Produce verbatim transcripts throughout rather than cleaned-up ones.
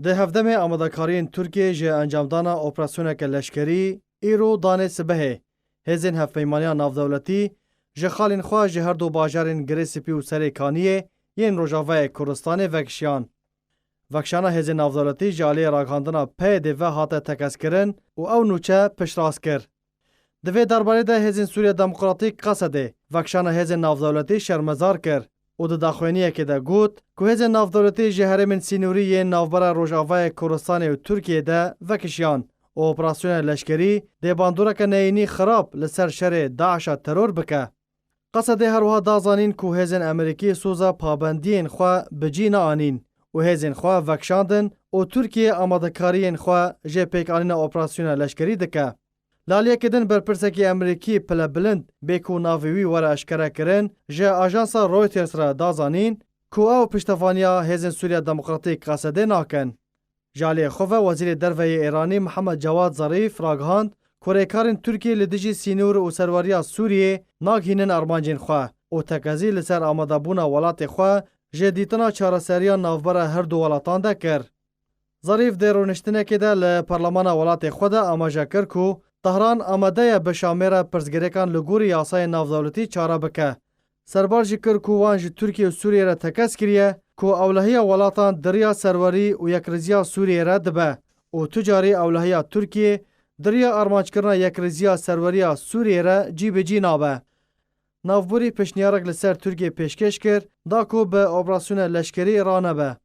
Di hevdemê amadekariyên Tirkiyê ji encamdana operasyoneke leşkerî îro danê sibehê, hêzên hevpeymaniya navdewletî ji xalên xwe ji her du bajarên Girê Spî û Serê Kaniyê yên Rojavayê Kurdistanê vekişiyan. Vekişana hêzên navdewletî ji aliyê ragihandina P Y D ve hate tekez kirin û ew nûçe piştrast kir. Di vê derbarê de Hêzên Sûriya Demokratîk, Qesedê, vekişana hêzên navdewletî şermezar kir û di daxuyaniyekê de got ku hêzên navdewletî ji herêmên sînorî yên navbera Rojavayê Kurdistanê û Tirkiyê de vekişiyan û operasyona leşkerî dê bandoreke neyînî xirab li ser şerê DAIŞa teror bike. Qesedê her wiha da zanîn ku hêzên Amerîkî soza pabendiyên xwe bi cî neanîn û hêzên xwe vekişandin û Tirkiye amadekariyên xwe jê pêkanîna operasyona leşkerî dike. Li aliyekê din berpirsekî Amerîkî pilebilind, bê ku navê wî were eşkerekirin, ji ajansa Reuters re da zanîn ku ew piştevaniya Hêzên Sûriya Demokratîk, Qesedê, nakin. Ji aliyê xwe ve Wezîrê Derve yê Îranî Mihemed Cewad Zarîf ragihand ku rêkarên Tirkiyê li dijî sînor û serweriya Sûriyê nagihînin armancên xwe û tekezî li ser amadebûna welatê xwe ji dîtina çareseriya navbera her du welatan de kir. Zarîf di rûniştinekê de li parlemana welatê xwe de amaje kir ku Tehran amade ye bi Şamê re pirsgirêkan li gorî yasayên navdewletî çare bike. Serbar jî kir ku wan ji Tirkiye û Sûriyê re tekez kiriye ku ewlehiya welatan di riya serwerî û yekrêziya Sûriyê re dibe û tu carî ewlehiya Tirkiyê di riya armanckirina yekrêziya serweriya Sûriyê re cî bi cî nabe. Navborî pêşniyarek li ser Tirkiyê pêşkêş kir, da ku bi operasyona leşkerî ranebe.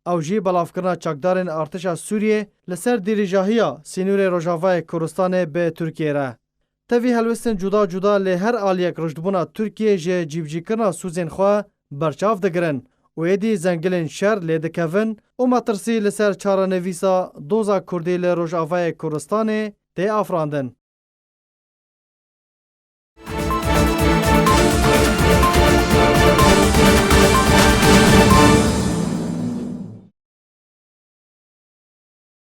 Ew jî belavkirina çekdarên artêşa Sûriyê li ser dîrîjahiya sînorê Rojavayê Kurdistanê bi Tirkiyê re. Tevî helwestên cuda cuda lê her aliyek rûştbûna Tirkiyê ji cîbicîkirina sûzên xwe berçav digirin û êdî zengilên şer lê dikevin û metirsî li ser çarenivîsa doza Kurdî li Rojavayê Kurdistanê tê afirandin.